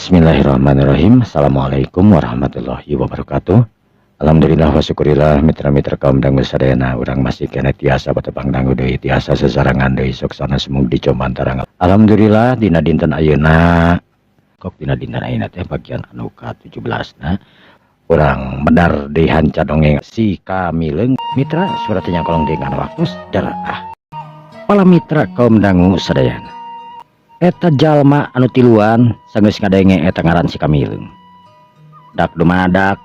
Bismillahirrahmanirrahim. Assalamualaikum warahmatullahi wabarakatuh. Alhamdulillah wa syukurillah, mitra-mitra kaum dangu sadayana, urang masih keneh tiasa patepang dangu deui, tiasa sesarangan deui soksana sumug di Comantarang. Alhamdulillah, dina dinten ayeuna kok, dina dinten ayeuna teh bagian anu ka-17 na urang medar di hanca dongeng Si Kamileung. Mitra, surat kolong dengan waktu ah. Pala mitra kaum dangu sadayana, eta jalma anu tiluan sanggeus ngadenge eta ngaran Si Kamileung, dak dumadak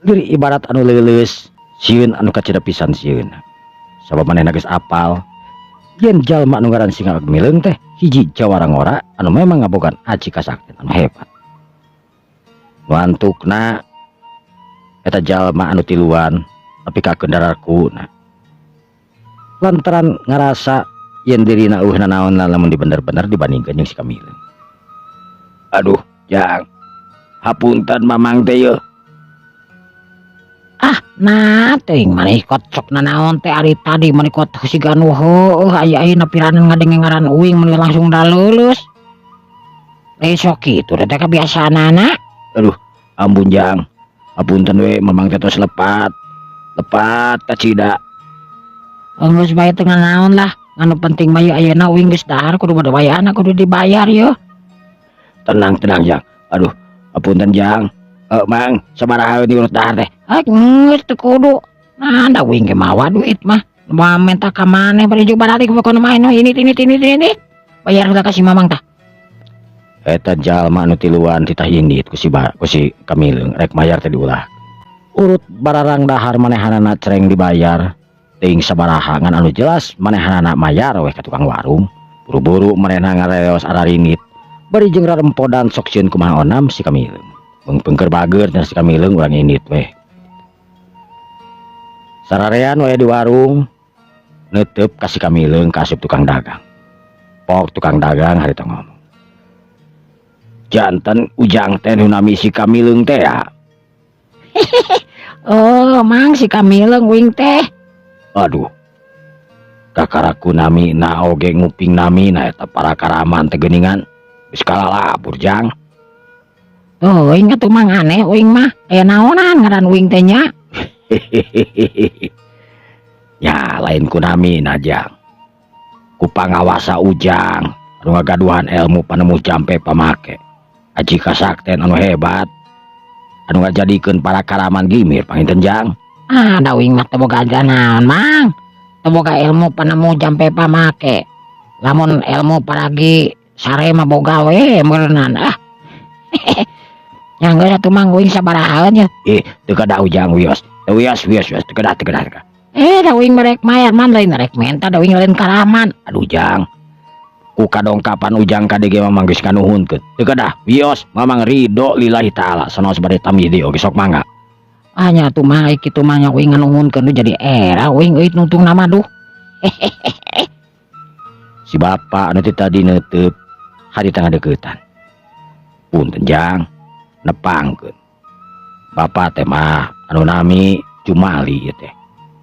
diri ibarat anu leuleus sieun, anu kacida pisan sieun, sabab manehna geus apal yen jalma anu ngaran Si Kamileung teh hiji jawara ngora anu memang ngabogaan aji kasaktian anu hebat. Nu antukna eta jalma anu tiluan tapi ka kendararkuna lantaran ngarasa yen dirina euweuh nanaon lamun dibener-bener dibandingkeun jeung Si Kamileung. Aduh, Jang, hapunten, Mamang teh yeuh. Ah, nah teuing maneh kocok nanaon teh ari tadi maneh kot siga nu heueuh aya ayeuna piranan ngadenge ngaran uing maneh langsung daleuleus. Eh, sok kitu teh kebiasaanana. Aduh, ampun, Jang, hapunten we, Mamang teh tos lepat lepat kacida. Geus bae, teu naon lah. Anu penting mah ieu ayeuna uing geus dahar, kudu bayarna, kudu dibayar yeuh. Tenang, tenang, Jang. Aduh, hapunten, Jang. Eh, Mang, sabaraha diurut dahar teh? Ah, geus teu kudu. Nah, da uing ge mawa duit mah. Mau minta ka maneh bari juga balik pokona mah ini ini ini ini ini. Bayar heula ka si Mamang tah. Eta jalma anu tiluan titah indit ku si Kamileung, rek mayar teh diulah. Urut bararang dahar manehanana cereng dibayar. Teuing sabaraha, ngan anu jelas manehanana mayar weh ka tukang warung. Buru-buru manehna ngareos ararinit. Bari jeung rarempodan sok sieun kumaha onam Si Kamileung. Pengpengker bager cenah Si Kamileung, urang indit weh. Sararean we di warung neuteup ka Si Kamileung ka asup tukang dagang. Pok tukang dagang harita ngomong. Janten Ujang teh nu nami Si Kamileung teh ya? Oh, Mang, Si Kamileung uing teh. Aduh. Kakaraku nami na oge nguping nami na eta para karaman teh geuningan. Geus kalalabur, Jang. Oh, uing atuh, Mang, aneh uing mah. Aya naonan ngaran uing teh nya? Ya lain ku nami na, Jang. Ku pangawasa Ujang anu ngagaduhan ilmu panemu jampe pamake. Aji kasakten anu hebat. Anu ngajadikeun para karaman gimir panginten, Jang. Ah, da uing mah teu boga naon, Mang. Teu boga ilmu panemu jampe pamake. Lamun ilmu paragi sare mah boga we meureunnan ah. Nya geus atuh, Mang, uing sabarahaeun ya? Eh, teu kedah, Ujang, wios. Teu wios, wios, wios, teu kedah, teu kedah, teu kedah. Eh, da uing merek mayar man, lain rek menta, da uing lain karaman. Aduh, Jang. Ku kadongkapan Ujang ka ge Mamang geus nganuhunkeun. Teu kedah, wios, Mamang ridho lillahi taala sanaos bade tamyiz deui oge, sok mangga. Ah, nya atuh mah kitu mah nya uing nganuhunkeun nu jadi era uing euy nungtung nama duh. Si bapak anu ti tadi neuteup harita ngadeuketan. Punten, Jang, nepangkeun. Bapak teh mah anu nami Jumali ieu teh.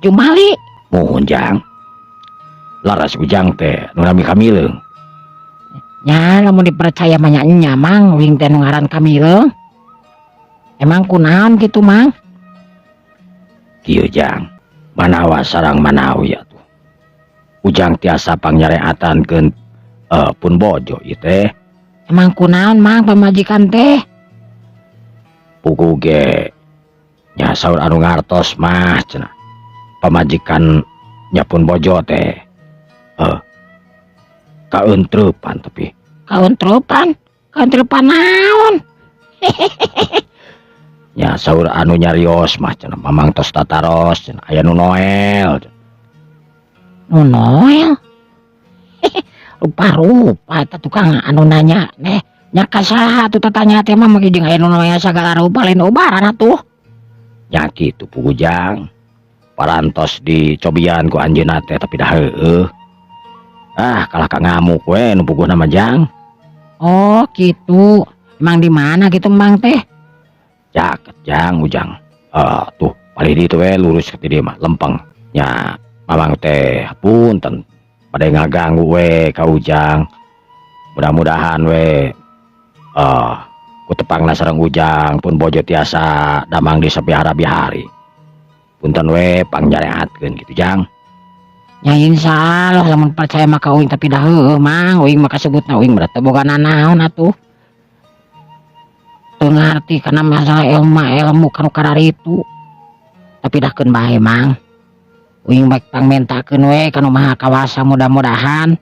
Jumali? Muhun, Jang. Laras Ujang teh anu nami Kamileung. Nya lamun dipercaya mah nya nya, Mang, uing teh nu ngaran Kamileung. Emang kunaon kitu, Mang? Kieu, Jang, manawa sarang manawi atuh. Ujang tiasa pangnyareatankeun pun bojo ieu teh. Emang kunaon, Mang, pamajikan teh? Puguh ge nya saur anu ngartos mah cenah. Pamajikan nya pun bojo teh kaeunteupan tapi. Kauntrupan? Kauntrupan naon? Nya saur anu nyarios mah cenah Mamang tos tataros cenah aya nu noel. Nu noel? Rupa-rupa eta tukang anu nanya neh nya ka saha atuh tatanya teh mah make jeung aya nu noel sagala rupa, lain ubaran atuh. Nya kitu puguh, Jang. Parantos dicobian ku anjeunna teh tapi dah heueuh. Ah, kalah ka ngamuk we nu puguhna mah, Jang. Oh, gitu. Emang di mana gitu, Mang, teh? Caket, Jang, Ujang. Eh, tuh palih ditu we lurus ke dieu mah lempeng. Nya Mamang teh punten bade ngaganggu we ka Ujang. Mudah-mudahan we Ku tepangna sareng Ujang pun bojo tiasa damang di sabihara-bihari. Punten we pangjarehatkeun kitu Jang. Nya insyaallah lamun percaya mah ka uing tapi dah heueuh Mang, uing mah kasebutna uing mah teu boga nanaon atuh. Teu ngarti kana masalah ilmu ilmu kanu kararitu. Tapi dah keun bae Mang. Uing baik pangmentakeun we kanu Maha Kawasa mudah-mudahan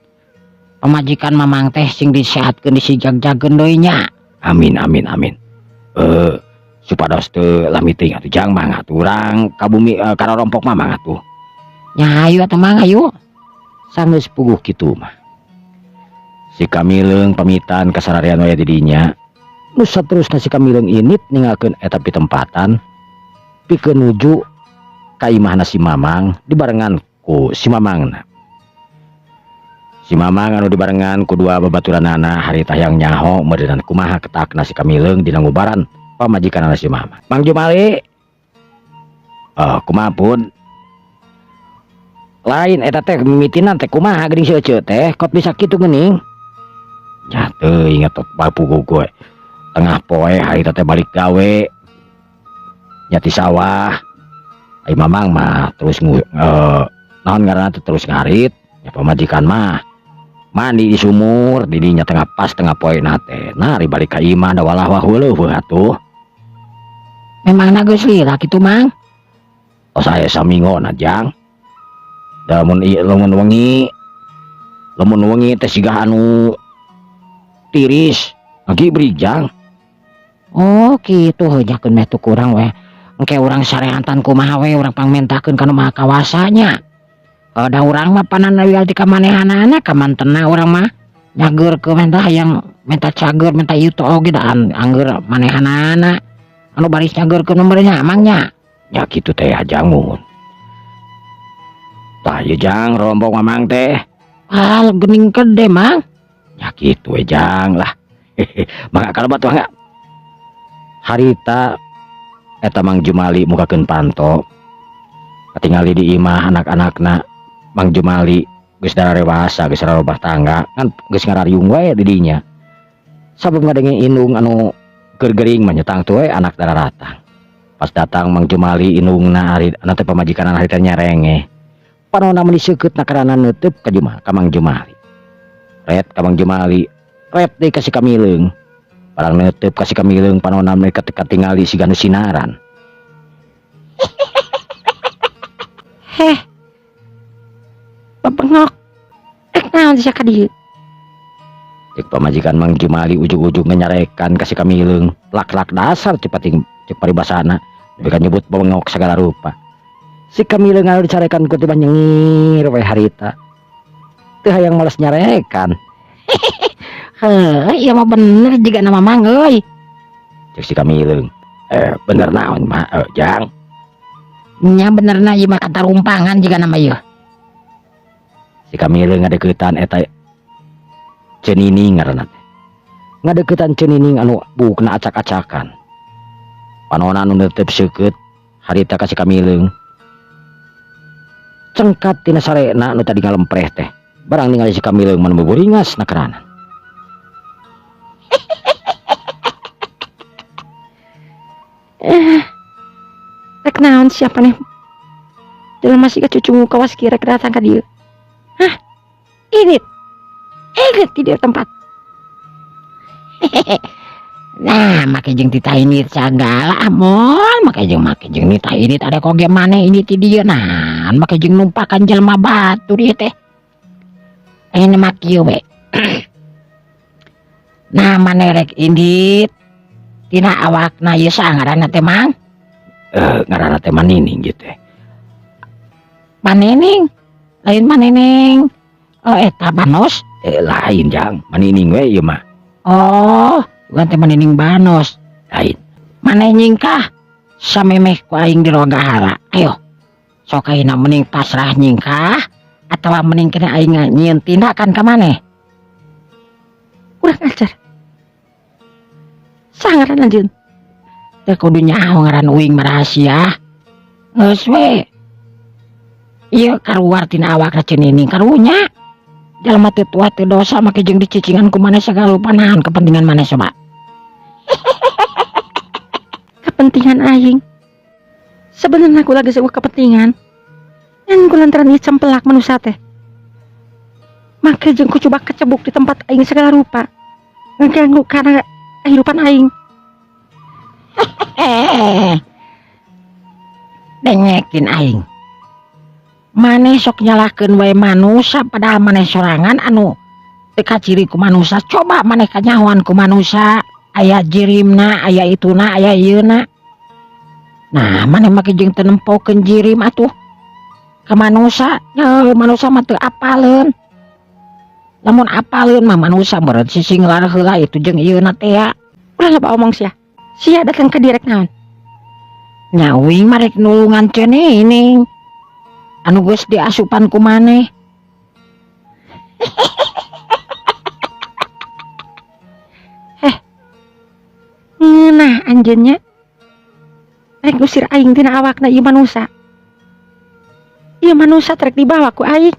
pamajikan Mamang teh sing disehatkeun disijagjagkeun deui nya. Amin amin amin. Supados teu lami teuing atuh Jang mangga atuh urang ka bumi ka rorompok Mamang atuh. Nya hayu atuh Mang hayu. Sanggeus puguh kitu mah. Si Kamileung pamitan ka sararean waya di dinya. Nu saterusna si Kamileung init ninggalkeun eta pitempatan pikeun nuju ka imahna si Mamang dibarengan ku si Mamangna. Si Mamang anu dibarengan ku dua babaturanana harita hayang nyaho meureunana kumaha ketakna si Kamileung dina ngubaran pamajikanna si Mamang. Mang Jumali. Kumaha pun lain eta teh mimitinan teh kumaha geuning si Ece teh kot bisa kitu geuning. Nya teuing atuh bapugu gue. Tengah poe harita teh balik gawe. Nya ti sawah. Ai Mamang mah terus naon ngaranna teh terus ngarit. Nya pamajikan mah mandi di sumur di dinya tengah pas tengah poe na teh. Nah ari balik ka imah da walah wah heueuh atuh. Memangna geus lila kitu Mang? Oh saya samingona Jang. Da mun ieu lamun wengi teh siga anu tiris ngagibrig Jang. Oh kitu heuh jakeun meh tuh kurang we. Engke urang sareantan kumaha we urang pangmentakeun kana Maha Kawasa nya. Da urang mah panan wial ti kamanehanana kamantena urang mah nyageurkeun menta hayang menta cager menta ieu teh oge da angger manehanana anu baris nyageurkeun mah nya Mang nya. Nya kitu teh Jang mun. Tah ieu Jang rombong Mamang teh. Ah geuning gede Mang. Nya kitu we Jang lah. Mangga kalebet mangga. Harita eta Mang Jumali mukakeun panto. Katingali di imah anak-anakna Mang Jumali geus dararewasa geus rarobah tangga ngan geus ngarariung wae di dinya. Sabab ngadenge indung anu keur gering mah nyetang teh we anak dararatang. Pas datang Mang Jumali indungna ari anu teh pamajikan harita nyerengeh. Panona meuni seukeutna karana neuteub ka ka Mang Jumali. Ret ka Mang Jumali, ret deui ka si Kamileung. Barang neuteub ka si Kamileung panona meuni katingali siga nu sinaran. Heh. Bebengok. Rek naon sia ka dieu? Cek pamajikan Mang Jumali ujug-ujug nyarekan ka si Kamileung. Lak-lak dasar cepat cek paribasana. Nepi ka nyebut bebengok sagala rupa. Si Kamileung anu dicarekan ku teh nyengir we harita. Teu hayang males nyarekan. Heuh, ieu mah bener jiga na Mamang euy. Cek si Kamileung. Bener naon mah, Jang? Nya benerna ieu mah katarumpangan jiga na mah ieu. Si Kamileung ngadeuketan eta Cenining ngaranna teh. Ngadeuketan Cenining anu buukna acak-acakan. Panona anu neuteub seukeut harita ka si Kamileung. Cengkat tina sarena anu tadi ngalempreh teh. Barang ningali si Kamileung mah buburingas na keranan. Rek naon siapa nih? Jelema siga cucungu kawas kira rek datang ka dieu. Hah? Init. Init di dieu tempat. Nah, make jeung titah init sagala amon, make jeung nitah init ada koge maneh ini ti dieu nah, make jeung numpakan jelema batur ieu teh. Ini mah kieu we. Nah, maneh rek indit tina awakna ieu saha ngaranna teh Mang? Ngaranna teh Manining ieu teh. Manining? Lain Manining. Oh, eta Banos? Lain Jang, Manining we ieu mah. Oh, bukan teh Manining Banos. Lain. Maneh nyingkah samemeh ku aing dirogahala. Ayo. Sok ayeuna mending pasrah nyingkah atawa mending kena aing nyieun tindakan ka maneh. Kurang ajar. Sangaran anjeun. Teh kudu nyaho ngaran uing mah rahasia. Geus we. Ieu kaluar tina awakna Cenining karunya. Jalma teu tua teu dosa make jeung dicicingan ku maneh sagala rupa naon kepentingan maneh coba. Kepentingan aing. Sebenarnya aku lagi sebuah kepentingan. Ngan ku lantaran ieu cempelak manusia teh. Make jeung ku coba kecebuk di tempat aing segala rupa. Ngeganggu karena kehidupan aing. Dengekin aing. Maneh sok nyalahkeun wae manusa padahal maneh sorangan anu teu kaciri ku manusa. Coba maneh kanyahoan ku manusa, aya jirimna, aya ituna, aya ieuna. Nah, maneh make jeung teu nempokeun jirim atuh ka manusa. Nya manusa mah teu apaleun. Lamun apaleun mah manusa meureun sisinglar heula itu jeung ieuna teh ya. Ulah loba omong sia. Sia datang ka dieu rek naon? Nya uing mah rek nulungan Cenining anu geus diasupan ku maneh. Ngeunah anjeun nya. Rek ngusir aing tina awakna ieu manusa. Ieu manusa teh rek dibawa ku aing.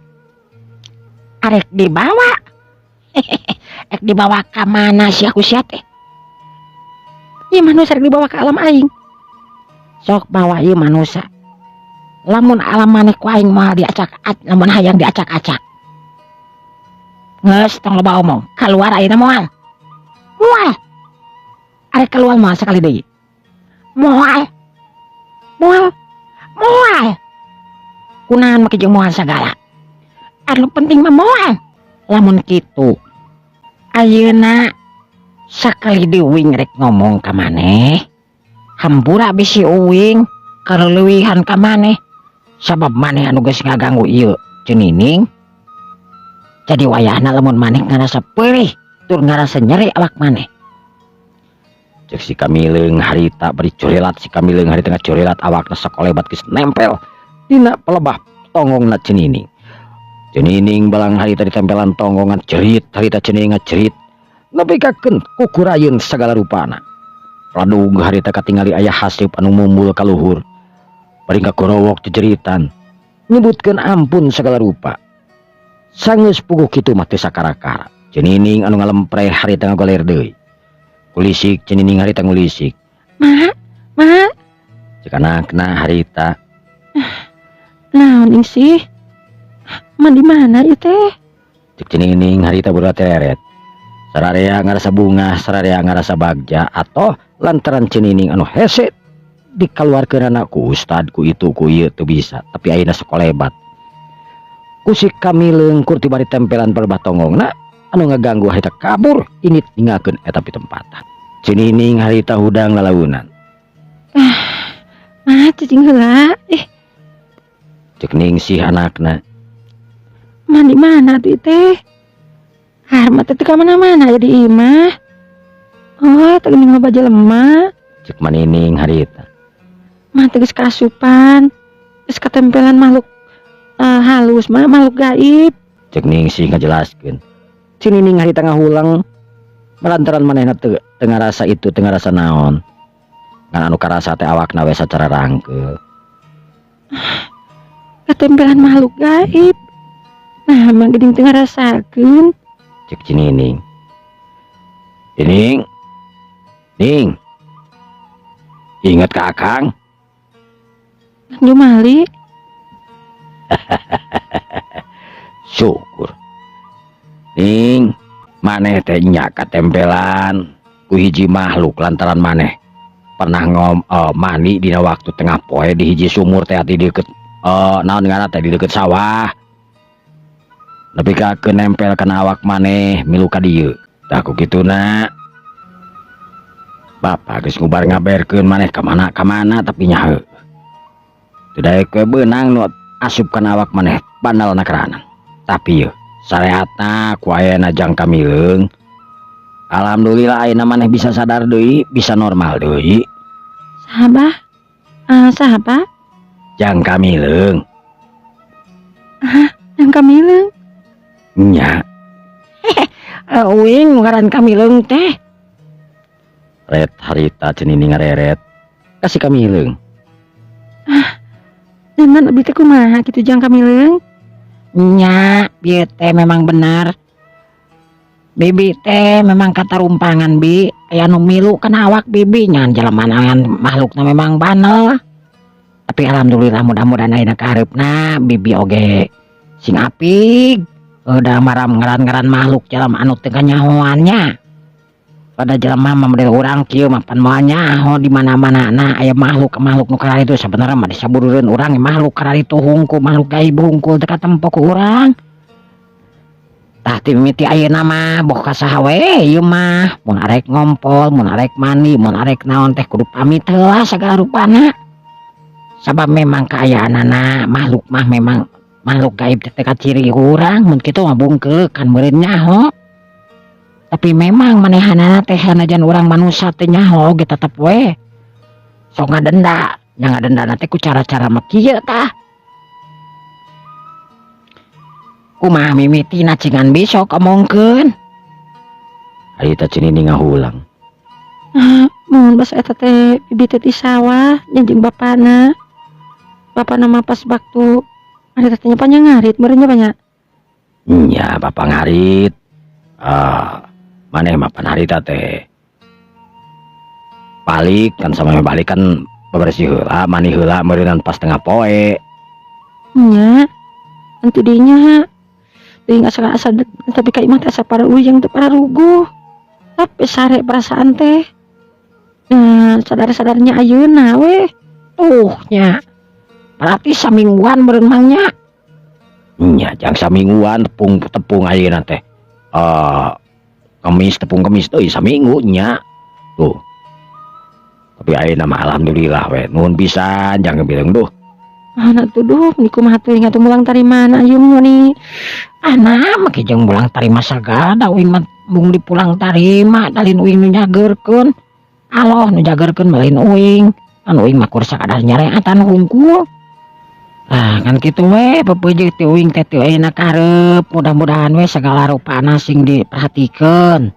Arek dibawa. Rek dibawa ka mana sia ku sia teh? Ieu manusa rek dibawa ka alam aing. Sok bawa ieu manusa. Lamun alam maneh ku aing moal diacak-acak, lamun hayang diacak-acak. Geus tong loba omong, kaluar ayeuna moal. Moal. Arek keluar moal sekali deui. Moal. Moal. Moal. Kunaon make jeung moal sagala? Anu penting mah moal. Lamun kitu ayeuna sakali deui uing rek ngomong ka maneh. Hampura bisi uing kaleuwihan ka maneh. Sabab maneh anu geus ngaganggu ieu Cenining. Jadi wayahna lamun maneh ngarasa peurih tur ngarasa nyeri awak maneh. Cek si Kamileung harita bari corelat, si Kamileung harita ngacorelat awakna sakolebat geus nempel dina pelebah tonggongna Cenining. Cenining balang harita ditempelan tonggongan cerit, harita Cenining ngacerit nepikakeun kukurayeun sagala rupana. Ladug harita katingali aya haseup anu mumbul ka luhur. Bari ngagorowok jejeritan nyebutkeun ampun sagala rupa. Sanggeus puguh kitu mah teu sakara-kara. Cenining anu ngalempreh harita ngagoler deui. Kulisik Cenining harita ngulisik. Ma, ma. Cek anakna harita. Naon sih? Ma di mana ieu teh? Cek Cenining harita budak tereret. Sararea ngarasa bungah, sararea ngarasa bagja atau lantaran Cenining anu hese dikaluarkeunana ku ustad ku itu ku ieu teu bisa, tapi ayeuna sakolebat. Ku si Kamileung kur tiba ditempelan pelebah tonggongna anu ngaganggu harita kabur init ninggalkeun eta pitempatan. Cenining harita hudang lalaunan. Ah, cicing heula. Cek Ningsih anakna. Ma di mana tuh teh? Harma teh teu ka mana-mana aya di imah. Oh, teh geuning loba jelema. Cek Manining harita. Mah teh geus kaasupan, geus katempelan makhluk halus mah makhluk gaib. Cek Ningsih ngajelaskeun. Cenining harita ngahulang melantaran manehna teu ngarasa itu, teu ngarasa naon. Ngan anu karasa teh awakna we sacara rangkeul. Katempelan makhluk gaib. Nah, mah geuning teu ngarasakeun. Cek Cenining. Ning. Ning. Ingat ka Akang? Jumali. Syukur. Ning, maneh teh nya katempelan ku hiji makhluk lantaran maneh pernah mandi dina waktu tengah poe di hiji sumur teh di deukeut naon ngaranna teh di deukeut sawah. Nepi ka keun nempel kana awak maneh milu ka dieu. Tah ku kituna Bapak geus ngubar ngaberkeun maneh ka mana ka mana tapi nya heuh. Teu daek we beunang nu asup kana awak maneh bandalna keranan. Tapi yeuh sareatna ku ayeuna jang Kamileung. Alhamdulillah ayeuna maneh bisa sadar deui, bisa normal deui. Saha bah? Saha Pak? Jang Kamileung. Ah, jang Kamileung. Nya. Uing ngaran Kamileung teh. Ret harita Cenining ngareret kasih Kamileung. Ah, jangan abdi teh kumaha kitu jang Kamileung? Nya, bieu teh memang benar. Bibi teh memang katarumpangan bi, Aya nu milu kana awak bibi nya jelema ngan makhlukna memang banel. Tapi alhamdulillah mudah-mudahan ayeuna ka hareupna bibi oge sing apik. Udah maram ngaran-ngaran makhluk jalma anu teu kanyahoan nya. Pada jelema mah model urang kieu mah pan moal nyaho di mana-mana nah aya makhluk-makhluk nu kararitu sabenerna mah disaburureun urang makhluk kararitu hungkul makhluk gaib hungkul teu katempo ku urang. Tah ti mimiti ayeuna mah boh ka saha we ieu mah mun arek ngompol, mun arek mandi, mun arek naon teh kudu pamit heula sagala rupana. Sabab memang kaayaanana makhluk mah memang makhluk gaib teh teu kaciri urang mun kitu mah bungkeuleukan meureun nyaho. Tapi memang manehanana teh sanajan urang manusa teu nyaho oge tetep we sok ngadenda, nya ngadendana teh ku cara-cara mah kieu tah. Kumaha mimitina cingan besok omongkeun. Harita Cinini ngahulang. Ah, mun basa eta teh bibi teh di sawah nya jeung bapana. Bapana mah pas waktu harita teh nya panjang ngarit meureun nya banyak. Nya bapa ngarit. Ah, maneh mah pan harita teh. Balik kan sama balik kan bebersih heula, mandi heula meureunnan pas tengah poe. Nya. Nanti dinya teuing asa-asa tapi ka imah teh asa para uyang teh para ruguh. Tapi sare perasaan teh. Nah, sadar-sadarnya ayeuna weh. Tuh nya. Berarti samingguan meureun mang nya. Nya jang samingguan tepung ayeuna teh. Kemis tepung kemis deui saminggu nya. Tuh. Tapi ayeuna mah alhamdulillah we nuhun pisan jang bilang duh. Anak tuh duh, ni kumaha teuing atuh mulang tarima ayeuna ni. Ana make jeung mulang tarima sagala uing mah mung dipulang tarima dalin uing nu nyageurkeun. Aloh nu jageurkeun mah lain uing. Kan uing mah kur sakadar nyareatan hungkul. Ah kan kitu we pepeujeuh ti uing teh ti ayeuna karep mudah-mudahan we sagala rupana sing diperhatikeun.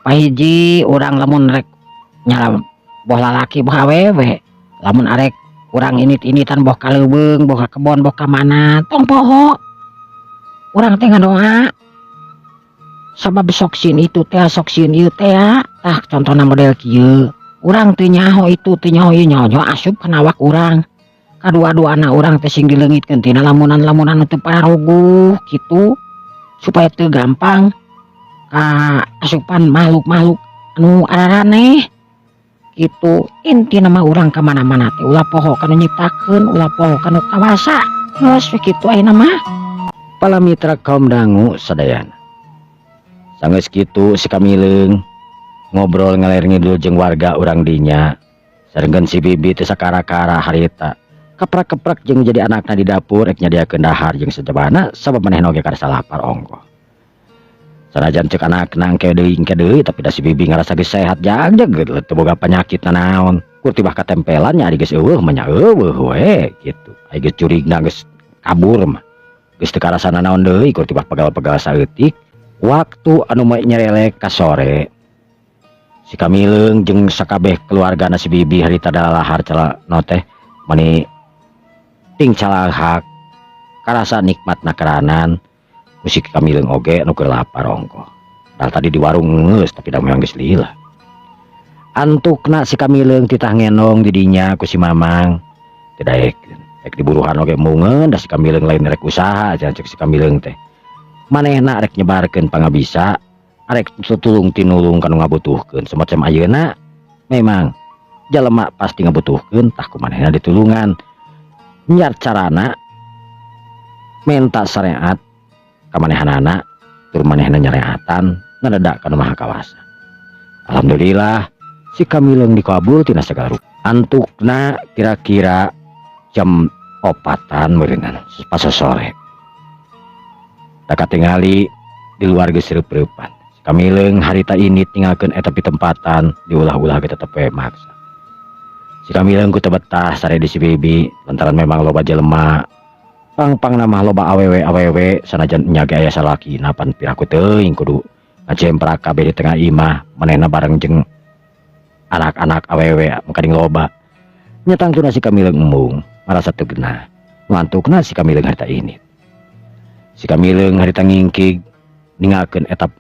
Pahiji urang lamun rek nyala boh lalaki boh awewe lamun arek urang init-initan boh ka leuweung boh ka kebon boh ka mana tong poho urang teh ngadoa sabab sok sieun itu teh sok sieun ieu teh tah contohna model kieu urang teu nyaho itu teu nyaho ieu nyaho asup kana awak urang kadua-duana urang teh sing dileungitkeun tina lamunan-lamunan teu pararuguh kitu supaya teu gampang ka asupan makhluk-makhluk anu araraneh gitu. Intina mah urang ka mana-mana teh ulah poho kanu nyiptakeun ulah poho kanu kawasa geus we kitu ayeuna mah. Pala mitra kaum dangu sadayana sanggeus kitu si Kamileung ngobrol ngaler ngidul jeung warga urang dinya sarengkeun si bibi teh sakara-kara harita keprak-keprak jeung jadi anakna di dapur rek nyadiakeun dahar jeung sajabana sabab manehna oge karasa lapar ongkoh. Sanajan cek anakna engke deui tapi da si bibi ngarasa geus sehat jagjag geus teu boga penyakit nanaon. Kur tibah katempelan nya ari geus eueuh mah nya eueuh we kitu. Ari geus curigna geus kabur mah. Geus teu karasa nanaon deui kur tibah pegal-pegal saeutik. Waktu anu moe nyerelek ka sore si Kamileung jeung sakabeh keluargana si bibi harita dalalahar calano teh mani ting calahak karasa nikmatna keranan. Musik Kamileung oge nu keur lapar ongkoh. Dal tadi di warung geus tapi da memang geus lila. Antukna si Kamileung titah ngenong di dinya ku si Mamang. Teu daekeun. Rek diburuhan oge mungeun da si Kamileung lain rek usaha cenah cek si Kamileung teh. Manehna rek nyebarkeun pangabisa, arek tutulung tinulung kanu ngabutuhkeun. Semacam ayeuna memang jelema pasti ngabutuhkeun tah ku manehna ditulungan. Nyar carana menta syariat kamanehanana tur manehna nyareatan ngadedak kana Maha Kawasa. Alhamdulillah si Kamileung dikabul tina sagala rupa. Antukna kira-kira jam 4-an meureunnan pas sore. Da katingali di luar geus reup-reupan. Si Kamileung harita ini tinggalkeun eta pitempatan diulah-ulah ge tetep we maksa. Si Kamileung ku teu betah sare di si bibi lantaran memang loba jelema. Pang-pang nama loba awewe-awewe sanajan nya ge aya salakina pan piraku teuing kudu ngajemprak kabeh di tengah imah manehna bareng jeung anak-anak awewe makaning loba. Nya tangtuna si Kamileung embung marasa teu genah. Ngantukna si Kamileung harita ini. Si Kamileung harita ngingkig ninggalkeun eta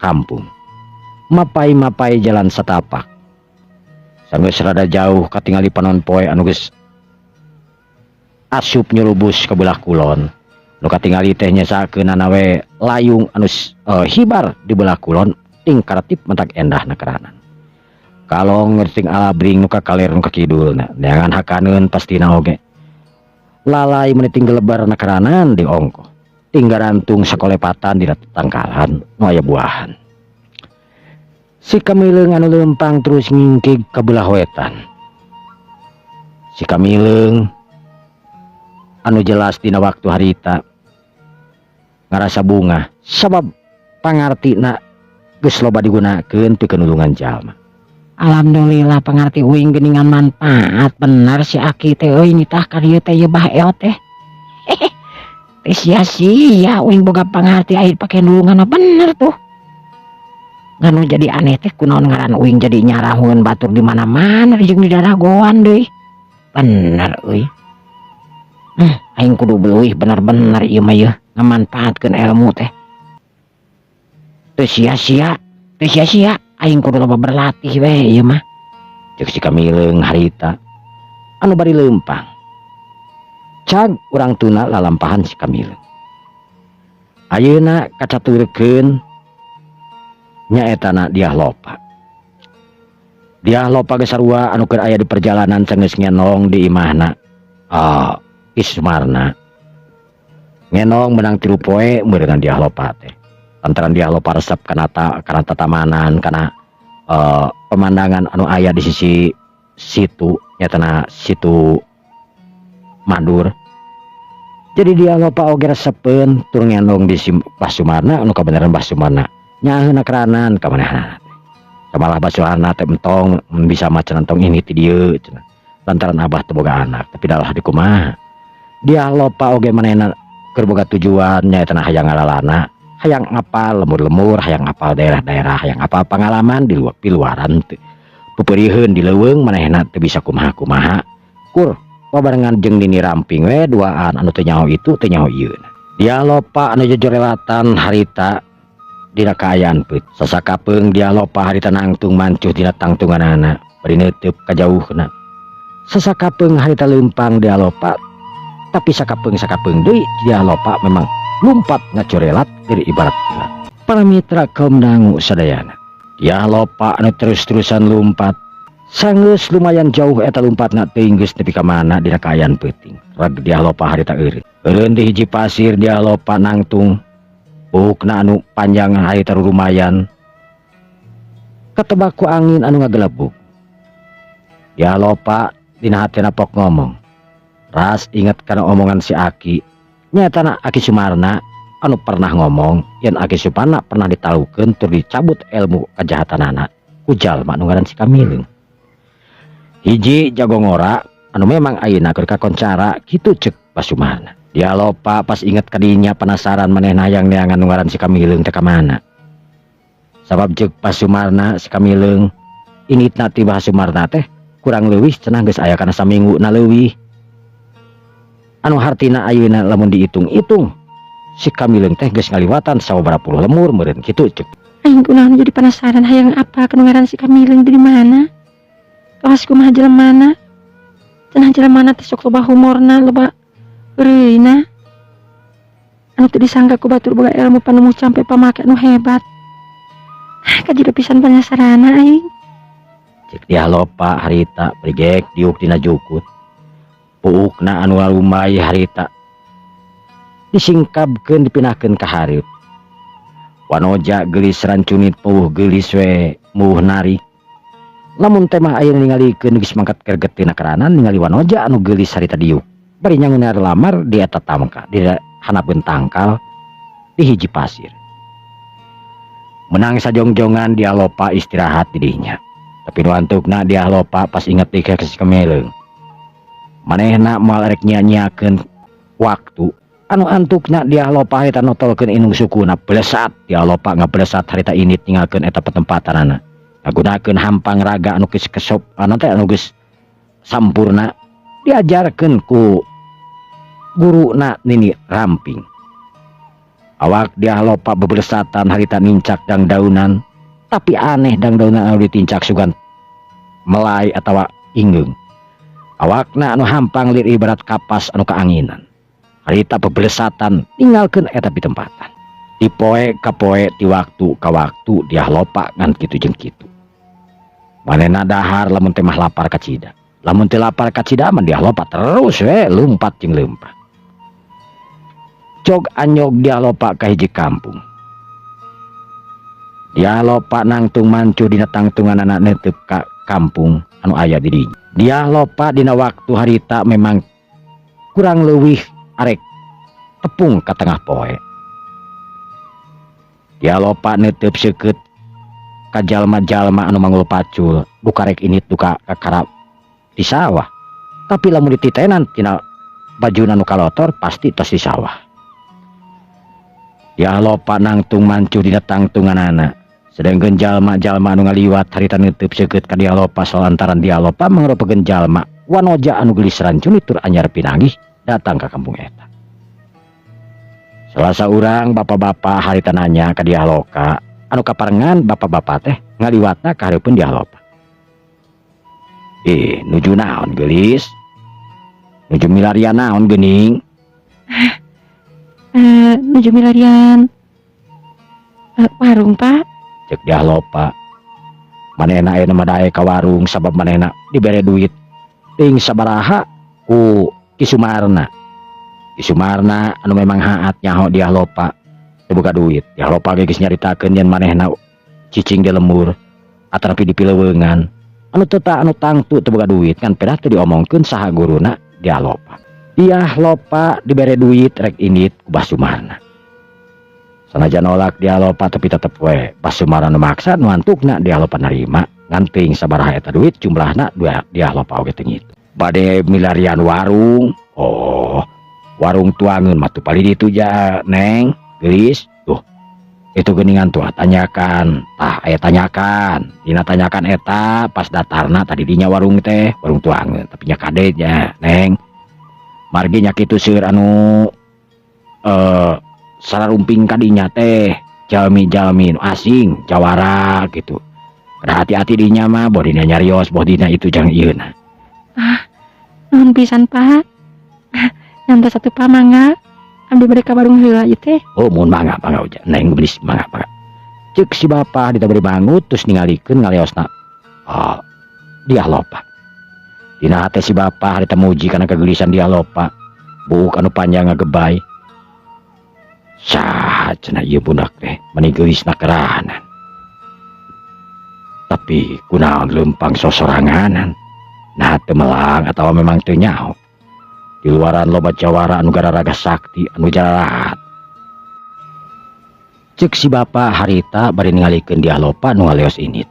kampung. Mapai-mapai jalan satapak. Sanggeus rada jauh katingali panon poe anu geus asup nyurubus ka belah kulon. Nu katingali teh nyesakeunana we layung anu hibar di belah kulon ting karetip mentak endah na keranan. Kalong ting alabring nu ka kaler nu ka kidulna, neangan hakaneun pastina oge. Lalai meuni ting gelebar na keranan di ongkoh. Ting garantung sakolepatan dina tangkalan nu aya buahan. Si Kamileung anu leumpang terus ngingkig ka belah wetan. Si Kamileung anu jelas dina waktu harita ngarasa bungah sabab pangartina geus loba digunakeun pikeun nulungan jalma. Alhamdulillah, pangarti uing geuningan manfaat bener si Aki teh euy, nitah ka dieu teh ieu Bah El teh. Teh sia-sia uing boga pangarti aya pake nulungan bener tuh. Nganu jadi aneh teh kunaon ngaran uing jadi nyarahoeun batur di mana-mana jeung di daragoan deui. Bener euy. Aing kudu leuwih bener-bener ieu mah yeuh ngamanfaatkeun ilmu teh. Teu sia-sia, teu sia-sia aing kudu loba berlatih we ieu mah. Ceuk si Kamileung harita anu bari leumpang. Cag urang tuna lalampahan si Kamileung. Ayeuna kacaturkeun nyaetana Diah Lopa. Diah Lopa geus sarua anu keur aya di perjalanan sanggeus ngenong di imahna. Ah, Ki Sumarna. Ngenong menang 3 poe meureungan Diah Lopa teh. Lantaran Diah Lopa resep kana tatamanan, kana pemandangan anu aya di sisi situ, nyatana situ Madur. Jadi Diah Lopa oge resepeun tur ngendong di si Bah Sumarna anu kabeneran Bah Sumarna nyaheuna keranan ka manehna. Samalah Bah Sumarna teh entong mun bisa mah cenah entong ini ti dieu cenah. Lantaran abah teu boga anak, tapi dalah di kumaha. Diah Lopa oge manehna keur boga tujuan nyaeta hayang ngalalana, hayang ngapal lemur-lemur, hayang ngapal daerah-daerah, hayang ngapal pangalaman di luar piluaran teu. Peupeuriheun di leuweung manehna teu bisa kumaha-kumaha. Kur babarengan jeung Nini Ramping we duaan anu teu nyaho itu teu nyaho ieu. Diah Lopa anu jojorelatan harita dina kaayaan peut. Sasakapeung Diah Lopa harita nangtung mancuh dina tangtunganana bari neuteub kajauhna. Sasakapeung harita leumpang Diah Lopa, tapi sakapeung-sakapeung deui Diah Lopa memang lumpat ngacorelat dari ibarat kilat. Para mitra kaum dangu sadayana, Diah Lopa anu terus-terusan lumpat sanggeus lumayan jauh eta lumpatna teuing geus nepi ka mana dina kaayaan peuting. Reg Diah Lopa harita eureun. Eureun di hiji pasir Diah Lopa nangtung buukna anu panjang harita lumayan ketebak ku angin anu ngagelebug. Diah Lopa dina hatena pok ngomong. Ras inget kana omongan si Aki. Nyatana Aki Sumarna anu pernah ngomong yen Aki Sumarna pernah ditalukeun tur dicabut ilmu kajahatanana ku jalma nu ngaran si Kamileung. Hiji jago ngora anu memang ayeuna keur kakoncara kitu ceuk Bah Sumarna. Diah Lopa pas inget kadinya penasaran manehna hayang neangan nu ngaran si Kamileung teh ka mana. Sabab ceuk Bah Sumarna si Kamileung initna ti Bah Sumarna teh kurang leuwih cenah geus aya kana saminggu na leuwih. Anu hartina ayeuna lamun diitung-itung si Kamileung teh geus ngaliwatan sababaraha puluh lemur meureun kitu ceuk. Aing kunaon jadi penasaran hayang apa kanu ngaran si Kamileung di mana? Kawas kumaha jelemana? Cenah jelemana teh sok loba humorna, loba heureuyna. Anu teu disangka ku batur boga ilmu panemu campe pamake anu hebat. Ah, kajida pisan penasaranna aing. Ceuk Diah Lopa harita brigek diuk dina jukut. Puukna anu lalumbay harita disingkabkeun dipindahkeun ka hareup. Wanoja geulis rancunit puuh geulis we muh narik. Lamun teh mah ayeuna ningalikeun geus mangkat kergetina keranan ningali wanoja anu geulis harita diuk. Bari nyangunar lamar di eta tamka di hanapeun tangkal di hiji pasir. Menang sajongjongan Diah Lopa istirahat di dinya. Tapi nu antukna Diah Lopa pas inget deui ka si Kamileung. Manehna moal erek nyia-nyiakeun waktu. Anu antukna Diah Lopa harita notolkeun inung sukuna blesat. Diah Lopa ngablesat harita init ninggalkeun eta petempatanana. Ngagunakeun hampang raga anu geus kesop anu teh anu geus sampurna diajarkeun ku guruna Nini Ramping. Awak Diah Lopa beblesatan harita nincak dangdaunan. Tapi aneh dangdauna anu ditincak sugan melai atawa ingeung. Awakna anu hampang lir ibarat kapas anu kaanginan. Harita bebelesatan ninggalkeun eta pitempatan. Ti poe ka poe, ti waktu ka waktu, Dyah Lopa ngan kitu jeung kitu. Manehna dahar lamun teh mah lapar kacida. Lamun teu lapar kacida mah Dyah Lopa terus we lumpat jeung leumpang. Cog anyog Dyah Lopa ka hiji kampung. Dyah Lopa nangtung mancu dina tangtunganana neuteup ka kampung anu aya di dinya. Dyah Lopa dina waktu harita memang kurang leuwih arek tepung ka tengah poe. Dyah Lopa neuteup seukeut ka jalma-jalma anu manggul pacul, duka rek indit duka kakarap di sawah. Tapi lamun dititenan tina bajuna nu kalotor, pasti tos di sawah. Dyah Lopa nangtung mancu dina tangtunganana. Sedangkeun jalma-jalma anu ngaliwat harita neuteub seukeut ka Dyah Lopa salantaran Dyah Lopa mangrupakeun jalma wanoja anu geulis rancuni tur anyar pinanggih datang ka kampung eta. Salah saurang bapak-bapak harita nanya ka Dyah Lopa anu kaparengan bapak-bapak teh ngaliwatna ka hareupeun Dyah Lopa. "Eh, nuju naon, geulis? Nuju milarian naon geuning?" Eh, nuju milarian warung, Pak. Cek Dyah Lopa. Manehna ayeuna mah daek ka warung sabab manehna dibere duit ting sabaraha ku Ki Sumarna. Ki Sumarna anu memang haat nyaho Dyah Lopa teu boga duit. Dyah Lopa ge geus nyaritakeun yen manehna cicing di lembur atanapi di pileuweungan. Anu teu ta anu tangtu teu boga duit kan pedah teu diomongkeun saha guruna Dyah Lopa. Dyah Lopa dibere duit rek indit ku Bah Sumarna. Sanajan nolak Dyah Lopa, tapi tetep we Bah Sumarna nu maksa, nu antukna Dyah Lopa narima ngan teuing sabaraha eta duit jumlahna Dyah Lopa oge teu ngitu. "Bade milarian warung." "Oh, warung tuangeun mah teu palih ditu ja, Neng, geulis. Tuh. Itu geuningan tuh tanyakan. Tah, aya tanyakan. Dina tanyakan eta pas datarna tadi dinya warung teh, warung tuangeun." "Tapi nya kade nya, Neng. Margi nya kitu seueur anu sararumping kadinya teh jalmi-jalmi nu asing, jawara gitu. Kedah hati-hati dinya mah, boh dina nyarios, boh dina itu jangan ieu na." Ah, nuhun pisan, Pak. Ah, nyantos atuh, Pak, mangga. Abdi bade ka warung heula ieu teh. "Oh, mun mangga, mangga uja. Neng geulis, mangga, mangga." Cek si bapak diberi bangut terus ningalikeun ngaleosna. Oh, Dyah Lopa. Dina hate si bapak harita muji kana kegelisan Dyah Lopa. Buuk anu panjang ngagebay. Saha cenah ieu budak teh meni geulisna keranan. Tapi kunaon leumpang sosoranganan? Nah, teu melang atawa memang teu nyaho. Di luaran loba jawara anu gararaga sakti anu jararat. Cek si bapak harita bari ningalikeun Dyah Lopa nu ngaleos indit.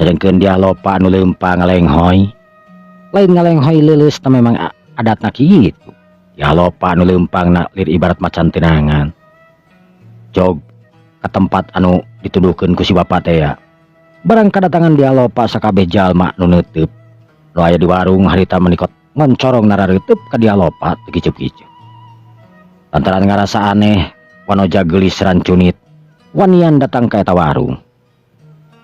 Sedengkeun Dyah Lopa anu leumpang ngalenghoy. Lain ngalenghoy leuleus teh, memang adatna kitu. Dyah Lopa anu leumpang na lir ibarat macan tenangan. Jog ka tempat anu dituduhkeun ku si bapak teh ya. Barang kadatangan Dyah Lopa, sakabeh jalma nu neuteub nu aya di warung harita menikot ngoncorong narareuteub ka Dyah Lopa teu kiceup-kiceup. Lantaran ngarasa aneh wanoja geulis rancunit wanian datang ka eta warung.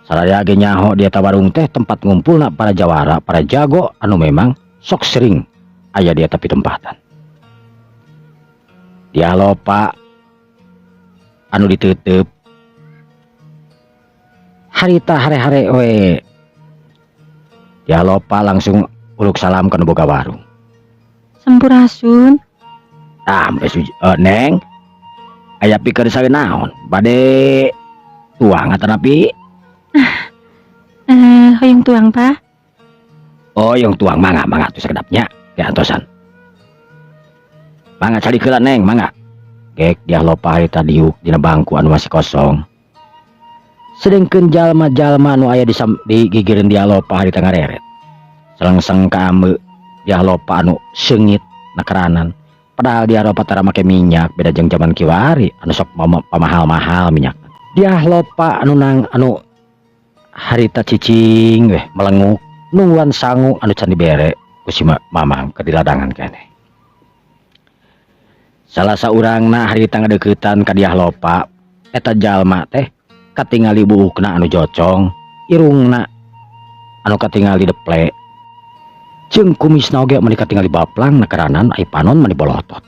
Saraya ge nyaho di eta warung teh tempat ngumpulna para jawara, para jago anu memang sok sering aya di eta pitempatan. Dyah Lopa anu ditutup harita hare-hare we. Dyah Lopa langsung uluk salam ka nu boga warung. Sampurasun. Ah, sampai suji, Neng. Aya pikeun sae naon? Bade tuang atanapi? Eh, hoyong tuang, Pak. Oh, yang tuang, mangga, mangga tuh sakedapnya. Ya antosan. Mangga calik heula, Neng, mangga. Gek Dyah Lopa harita diuk dina bangku anu masih kosong. Sedengkeun jalma-jalma anu aya di gigireun Dyah Lopa harita ngareret. Selengseng ka ambeu Dyah Lopa anu seungit nakeranan. Padahal Dyah Lopa tara make minyak, beda jeung jaman kiwari anu sok pamahal-mahal minyak. Dyah Lopa anu nang anu harita cicing weh melenguk nungguan sangu anu can dibere ku si mamang ke di ladangan keneh. Salah saurangna harita ngadeuketan ka Dyah Lopa, eta jalma teh Katingali buukna anu jocong, irungna anu katingali deple. Jeung kumisna oge meni katingali baplang nekeranan ai panon meni bolotot.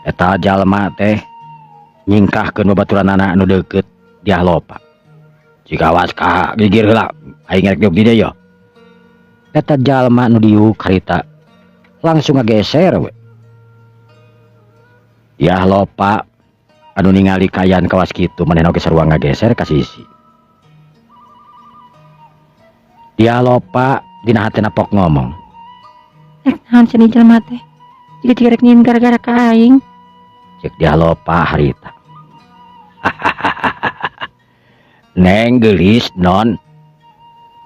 Eta jalma teh nyingkahkeun babaturanana anu deukeut Diah Lopa. Jika awas ka gigir heula aing rek diuk di dieu. Eta jalma nu diuk harita langsung ngageser we. Diah Lopa anu ningali kaayaan kawas kitu manehna oge sarua ngageser ka sisi. Diah Lopa dina hatena pok ngomong. Rek naon cenah jelema teh? Jiga-jiga rek nyieun gara-gara ka aing. Cek Diah Lopa harita. Neng geulis non.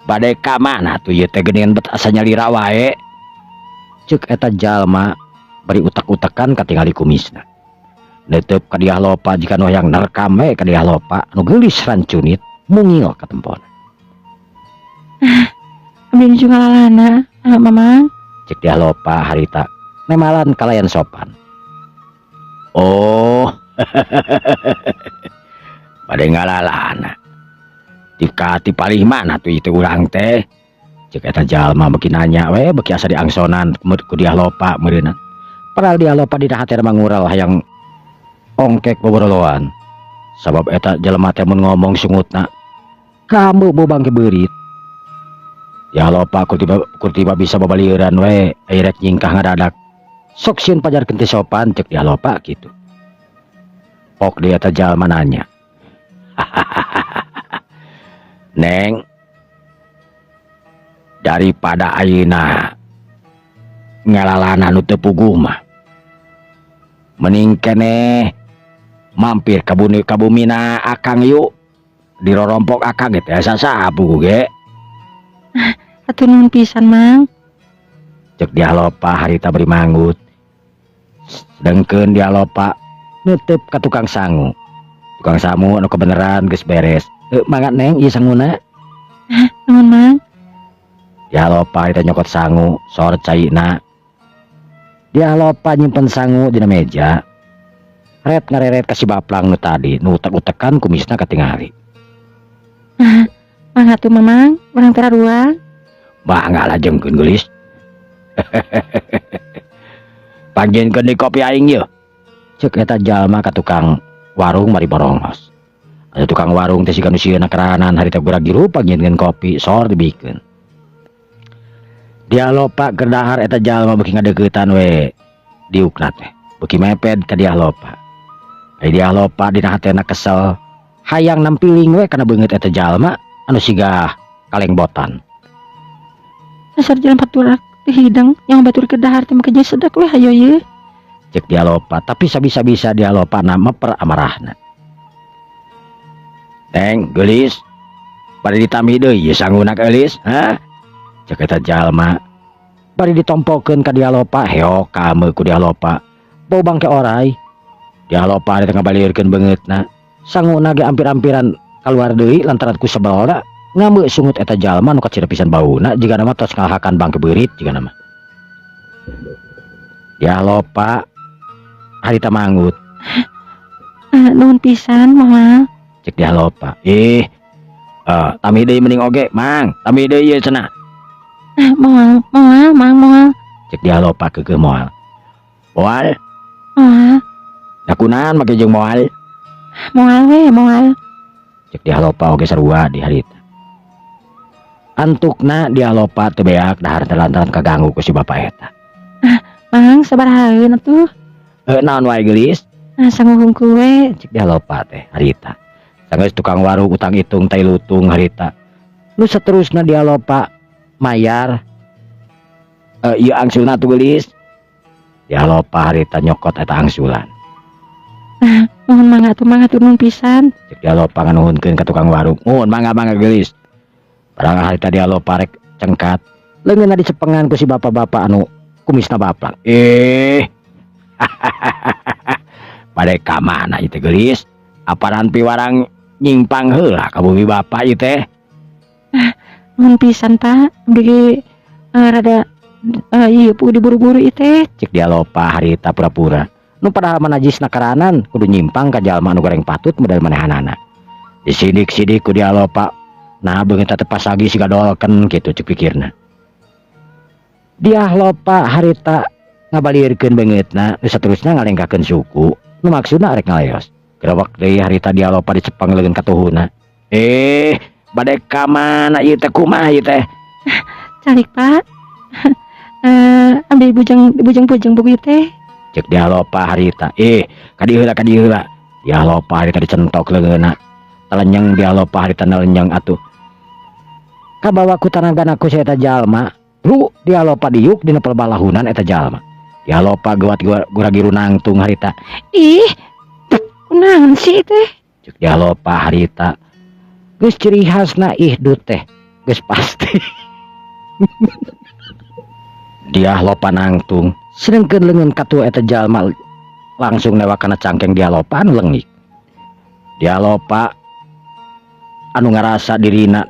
Bade ka mana tuh ieu teh geuningan bet asa nyalira wae. Cek eta jalma bari utak-utakan katingali kumisna. Neuteup ka Diah Lopa jika nu hayang nerkam we ka Diah Lopa anu geulis rancunit mungil katempona. Abdi nuju ngalalana, ah, Mamang. Cek Diah Lopa harita nemalan kalayan sopan. Oh. Bade ngalalana. Tika ti palih mana tuh itu urang teh? Cek eta jalma beuki nanya we beuki asa diangsonan ku Diah Lopa meureunna. Padahal Diah Lopa dina hatena mangural hayang ongkek boboroloan. Sabab eta jelema teh mun ngomong sungutna kamu bau bangke beurit. Diah Lopa kurtiba bisa babalieuran we ai rek nyingkah ngadadak. Sok sieun pajarkeun teh sopan cek Diah Lopa kitu. Pok dia eta jalma nanya. Neng, daripada ayeuna ngalalana nu teu puguh mah mending keneh mampir ka bumi ka bumina akang yuk dirorompok akang gitu ya saha puguh ge. Hatur nuhun pisan, Mang. Cek Diah Lopa harita bari manggut. Sedengkeun Diah Lopa neuteup ka tukang sangu. Tukang sangu anu kebeneran geus beres. Mangga Neng ieu sanguna. Nuhun, Mang. Diah Lopa harita nyokot sangu sor caina. Diah Lopa nyimpen sangu dina meja. Ret ngareret ka si baplang nu tadi nu utek-utekan kumisna katingali. Mangga tuh Mamang, urang teh ruang. Mangga lajengkeun geulis. Panggieunkeun di kopi aing yeuh. Cek eta jalma ka tukang warung mari borongos. Aya tukang warung teh siga nu sieun keranan harita geura giru panggieunkeun kopi sor dibikeun. Diah Lopa keur dahar eta jalma beuki ngadeuketan we diukna teh. Beuki mepet ka Diah Lopa. Ai Diah Lopa dina hatena kesel hayang nampiling we kana beungeut eta jalma anu siga kalengbotan. Dasar jelema turak teu hideng yang batur keur dahar teh make sedak we hayo ieu. Cek Diah Lopa tapi sabisa-bisa Diah Lopa na meper amarahna. Neng geulis bari ditambih deui ieu sanguna geulis, ha? Cek eta jalma bari ditompokeun ka Diah Lopa heok kaameu ku Diah Lopa. Bau bangke orai. Diah Lopa teh ngabaliurkeun beungeutna. Sanguna ge ampir-ampiran kaluar deui lantaran ku sebelna ngambeu sungut eta jalma nu kacida pisan bauna jigana mah tos ngalahakan bangke beurit jigana mah. Diah Lopa harita manggut. Nuhun pisan, Mamang. Cek Diah Lopa. Ih, tami deui mending oge, Mang. Tami deui ieu cenah. Moal, moal, Mang, moal. Cek Diah Lopa keukeuh moal. Moal? Moal. Da kunaon make jeung moal? Moal we, moal. Cek Diah Lopa oge sarua di harita. Antukna Diah Lopa teu beak dahar teh lantaran kaganggu ku si bapa eta. Mang, sabarahaeun atuh? Naon wae geulis? Sangu hungkul we. Cek Diah Lopa teh harita. Sanggeus tukang warung utang itung tai lutung harita. Nu saterusna Diah Lopa mayar. Ieu angsulna atuh geulis. Diah Lopa harita nyokot eta angsulan. Nuhun mangga atuh, mangga atuh nuhun pisan. Cek Diah Lopa nganuhunkeun ka tukang warung. Nuhun mangga mangga geulis. Barang harita Diah Lopa rek cengkat. Leungeunna dicepengan ku si bapak-bapak anu kumisna baplang. Bade ka mana ieu teh geulis? Aparan piwarang nyimpang heula ka bumi bapa ieu teh. Nuhun pisan, Pak. Abdi ge rada ieu puguh diburu-buru ieu teh. Cek Diah Lopa harita pura-pura. Nu padahal mah najisna karanan kudu nyimpang ka jalma anu goreng patut model manehanana. Disidik-sidik ku Dyah Lopa. Nah beungeut teh pasagi siga dolken kitu cek pikirna. Dyah Lopa harita ngabalirkeun beungeutna nu saterusna ngalengkakeun suku nu maksudna arek ngaleos. Gerewek deui harita Dyah Lopa dicepeng leungeun katuhuna. Bade ka mana ieu teh, kumaha ieu teh? Calik, Pak. Abdi bujang bujang-bujang buku teh. Cek Dyah Lopa harita. Ka dieu heula, ka dieu heula. Dyah Lopa harita dicentok leungeunna. Telenyeng Dyah Lopa harita nelenyeng atuh. Kabawa ku tanagana ku si eta jalma. Ru Dyah Lopa diuk dina pelbalahunan eta jalma. Dyah Lopa geuwat guragiru nangtung harita. Ih, kunaon sih teh? Cek Dyah Lopa harita. Geus ciri khasna ihdut teh. Geus pasti. Dyah Lopa nangtung. Sedengkeun leungeun katuhu eta jalma langsung newak kana cangkeng Dyah Lopa anu lengik. Dyah Lopa anu ngarasa dirina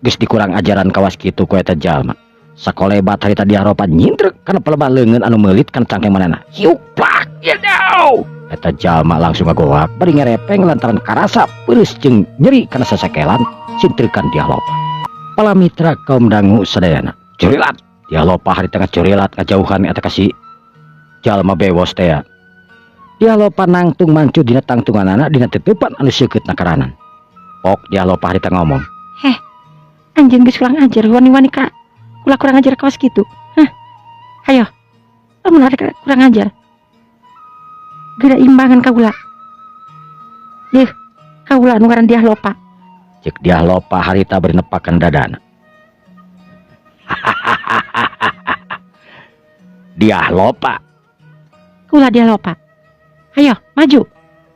geus dikurang ajaran kawas kitu ku eta jalma. Sakolebat harita Dyah Lopa nyintrek kana pelebah leungeun anu meulit kana cangkeng manehna. Hiuk plak yeuh. Eta jalma langsung ngagoak bari ngerepeng lantaran karasa peureus jeung nyeri kana sasakelan sintrekan Dyah Lopa. Pala mitra kaum dangu sadayana. Curilat Dyah Lopa harita ngacurilat ngajauhan eta ka si jalma bewos teh. Dyah Lopa nangtung mancu dina tangtunganana dina tetepan anu seukeut nakaranan. Pok Dyah Lopa harita ngomong. Heh, anjeun geus kurang ajar wani-wani ka kula kurang ajar kawas kitu. Hah. Hayo. Lamun arek kurang ajar. Geura imbangan ka kula. Deuh, kaula nu ngaran Dyah Lopa. Cek Dyah Lopa harita bari nepakan dadana. Dyah Lopa. Kula Dyah Lopa. Hayo, maju.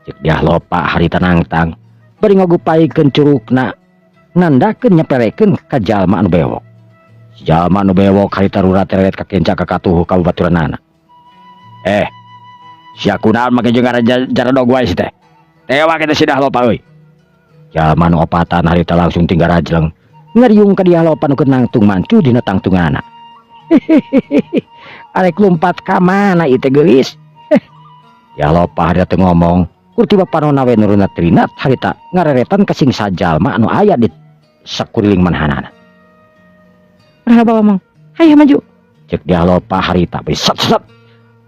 Cek Dyah Lopa harita nangtang bari ngagupaikeun curugna nandakeun nyepelekeun ka jalma anu bewok. Si jalma anu bewok harita rurat teret ka kenca ka katuhu ka babaturanana. Sia kunaon make jeung ngaran jaradog wae si teh. Tewak eta si Dyah Lopa euy. Jalma nu opatan harita langsung tinggal rajleng ngeriung ka Dyah Lopa nu keur nangtung mancu dina tangtunganana. Arek lumpat ka mana ieu teh geulis? Dyah Lopa harita teu ngomong, kur tiba panonna we nuruna trinat harita ngareretan ka sing sajalma anu aya di sakuriling manhanana. Ulah loba ngomong. Hayo maju. Cek Dyah Lopa harita bari set-set.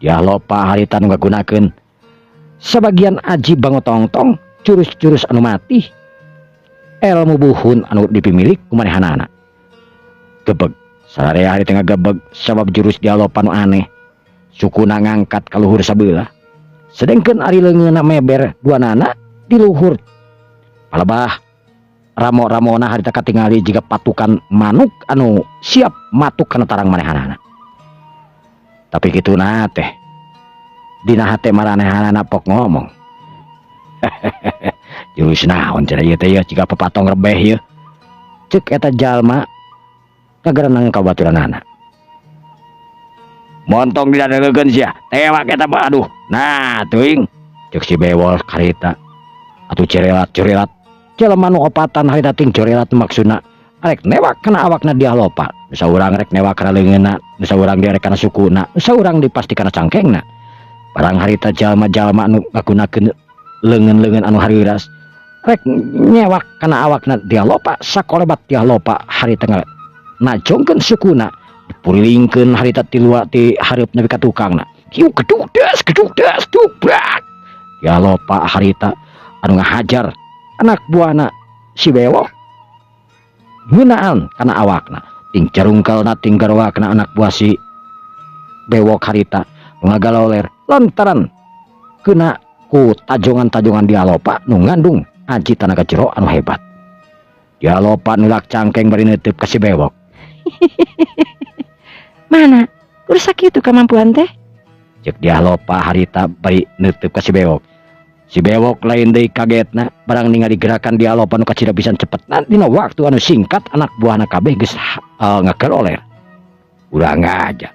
Dyah Lopa harita nu ngagunakeun sabagian aji bangotongtong jurus-jurus anu mati ilmu buhun anu dipimilik ku manehanana. Gebeg sararea harita ngagebeg sabab jurus Dyah Lopa nu aneh. Sukuna ngangkat ka luhur sabelah. Sedengkeun ari leungeunna meber duanana di luhur. Palebah ramo-ramona harita katingali jiga patukan manuk anu siap matuk kana tarang manehanana. Tapi kituna teh dina hate maranehanana pok ngomong. Jurus naon cenah ieu teh ieu jiga papatong rebeh ieu. Ceuk eta jalma ngagarenang ka baturanana. Montong didadeuleukeun sia, tewak eta mah aduh. Nah teuing ceuk si bewol karita. Atuh cerelat-cerelat. Jelema nu opatan harita ting cerelat maksudna arek newak kana awakna Dyah Lopa. Nu saurang rek newak kana leungeunna, nu saurang deui rek kana sukuna, nu saurang deui pasti kana cangkengna. Barang harita jalma-jalma anu ngagunakeun leungeun-leungeun anu hareuras rek nyewak kana awakna Dyah Lopa, sakolebat Dyah Lopa harita najongkeun sukuna, dipurilingkeun harita ti luar ti hareup nepi ka tukangna. Kieu geduk des geduk des dubrak. Dyah Lopa harita anu ngahajar anak buahna si bewok ngeunaan kana awakna, ting carungkalna ting garwakna anak buah si bewok harita ngagaloler lantaran kena ku tajongan-tajongan Dyah Lopa nu ngandung aji tanaga jero anu hebat. Dyah Lopa nulak cangkeng bari neuteub ka si bewok. Mana? Kudu sakitu kemampuan teh? Cek Dyah Lopa harita bari neuteub ka si bewok. Si bewok lain deui kagetna barang ningali gerakan Dyah Lopa nu kacida pisan cepetna dina waktu anu singkat anak buahna kabeh geus ngageroler. Urang aja.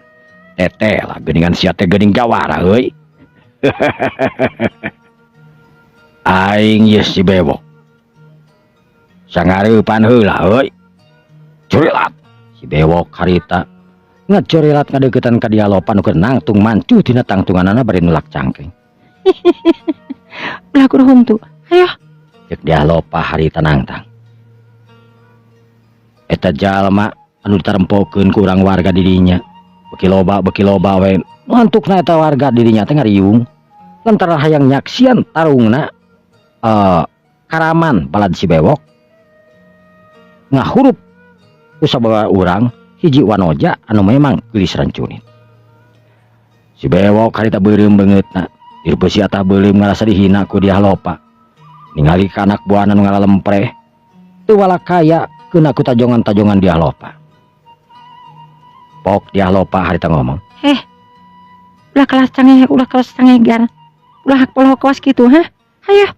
Teteh lah geuningan sia teh geuning jawara euy. Aing ye si bewok. Sangareupan heula euy. Curilat si bewok harita Ngecurilat ngadeuketan ka Dyah Lopa nu keur nangtung mancuh tina tangtunganana bari nulak cangkeng. Ulah kudu huntu. Ayo. Cek Dyah Lopa harita nangtang. Eta jalma anu ditarempokeun ku urang warga didinya. Beki loba we. Ngantukna eta warga didinya teh ngariung. Lantaran hayang nyaksian tarungna karaman balad si bewok ngahurup ku sababaraha urang hiji wanoja anu memang geulis rancunin. Si bewok harita beureum beungeutna, direupeusi atah beuleum ngarasa dihina ku Dyah Lopa. Ningali ka anak buahna nu ngalalempreh, teu walakaya keuna ku tajongan-tajongan Dyah Lopa. Pok Dyah Lopa harita ngomong. Heh, ulah kelas cangeh, ulah kelas cangegar. Ulah hak polohok kawas kitu, hah? Hayo.